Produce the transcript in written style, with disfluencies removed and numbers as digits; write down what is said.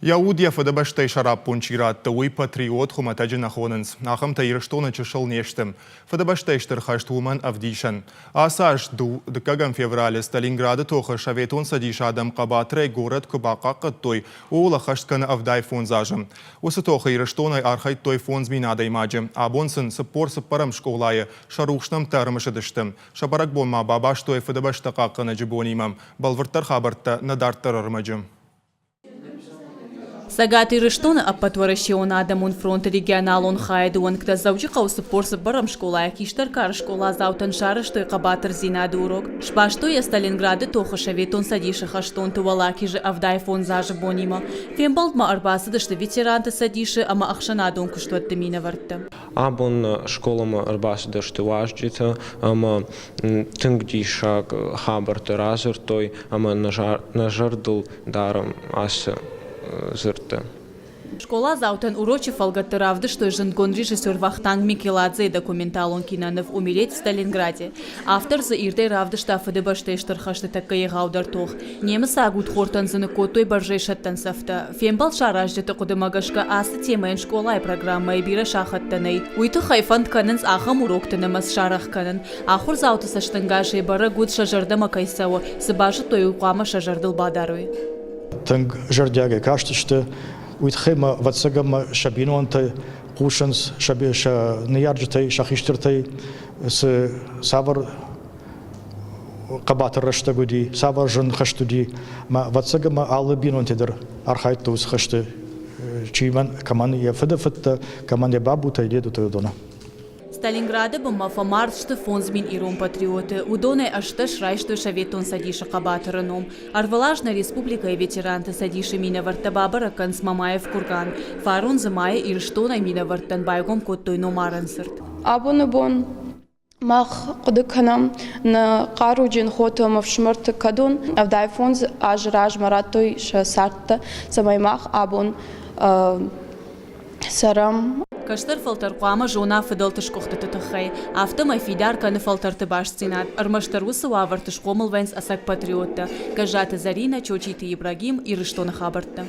Йӕ уд йӕ фыдыбӕстӕйы сӕраппонд чи радты, уый патриот хуымӕтӕджы нӕ хонынц. Ахӕмтӕ Ирыстоны чысыл не сты. Фыдыбӕстӕйы Стыр хӕст уымӕн ӕвдисӕн. Ацы аз дыккӕгӕм февралы Сталинграды тохы Советон Цӕдисы адӕм хъӕбатырӕй горӕт куы бахъахъхъӕдтой, ууыл ӕххӕст кӕны 75 азы. Уыцы тохы Ирыстонӕй архайдтой 5000 адӕймаджы. Абон сын 44-ӕм скъолайы сӕ рухс нӕмттӕ ӕрымысыдысты. Сӕ бӕрӕгбон ма бабастой Фыдыбӕстӕ хъахъхъӕнӕджы бонимӕ. Бӕлвырддӕр хабӕрттӕ нӕ дарддӕр ӕрмӕджы. Цӕгат Ирыстоны Ӕппӕтуӕрӕсеон адӕмон фронты регионалон хайады уӕнгтӕ Дзӕуджыхъӕуы 44-ӕм скъолайы хистӕр кары скъоладзаутӕн сарӕзтой хъӕбатырдзинады урок. Сбастой йӕ Сталинграды тохы Советон Цӕдисы хӕстонты уӕлахизы 75 азы бонимӕ. Фембӕлдмӕ ӕрбацыдысты ветеранты цӕдисы ӕмӕ ӕхсӕнадон куыстуӕтты минӕвӕрттӕ. Абон скъоламӕ ӕрбацыдысты уазджытӕ ӕмӕ тынг диссаг хабӕрттӕ радзырдтой ӕмӕ нӕ зӕрдыл дарӕм ацы дзырдтӕ. Скъоладзаутӕн урочы фӕлгӕтты равдыстой зындгонд режиссер Вахтанг Микеладзейы документалон киноныв «Умереть в Сталинграде». Автор дзы ирдӕй равдыста Фыдыбӕстӕйы Стыр хӕсты тӕккӕ егъаудӕр тох. Немыцаг удхортӕн дзы ныккодтой бӕрзӕйсӕттӕн цӕфтӕ. Фембӕлд саразджыты хъуыдымӕ гӕсгӕ ацы темӕйӕн скъолайы программӕйы бирӕ сахӕттӕ нӕй. Уый тыххӕй фӕнд кӕнынц ахӕм урокты нымӕц сарӕх кӕнын. Ахуырдзауты цӕстӕнгасӕй бӕрӕг уыд, сӕ зӕрдӕмӕ кӕй цӕуы, цы базыдтой, уый хъуамӕ сӕ зӕрдыл бадарой. Тынг зӕрдиагӕй кастысты. Уый тыххӕй ма, ӕвӕццӕгӕн ма сӕ бинонтӕ хъусынц сӕ ныййарджытӕй, сӕ хистӕртӕй, цы цавӕр хъӕбатыр рӕстӕг уыди, цавӕр зын хӕст уыди. Мӕ, ӕвӕццӕгӕн ма алы бинонтӕ дӕр архайдтой уыцы хӕсты, чи кӕмӕн йӕ фыды фыдтӕ, кӕмӕн йӕ бабутӕ, дедутӕ уыдоны. Сталинграды бынмӕ фӕмард сты 5000 ирон патриоты, уыдонӕй 18 райстой Советон Цӕдисы хъӕбатыры ном. Ӕрвылаз нӕ республикӕйы ветеранты цӕдисы минӕвӕрттӕ бабӕрӕг кӕнынц Мамаев курган. Фарон дзы майы Ирыстонӕй минӕвӕрттӕн байгом кодтой номарӕн цырт. Абоны бон мах хъуыды кӕнӕм нӕ хъаруджын хоты ӕмӕ ӕфсымӕрты кӕдон 75 азы размӕ радтой сӕ цардтӕ, цӕмӕй мах абон цӕрӕм. Кӕстӕр фӕлтӕр хъуамӕ зона фыдӕлты сгуыхтыты тыххӕй. Афтӕмӕй фидар кӕны фӕлтӕрты бастдзинад. Ӕрмӕстдӕр уыцы уавӕрты схъомыл вӕййынц ӕцӕг патриоттӕ. Гӕззаты Зӕринӕ, Чочиты Ибрагим, Ирыстоны хабӕрттӕ.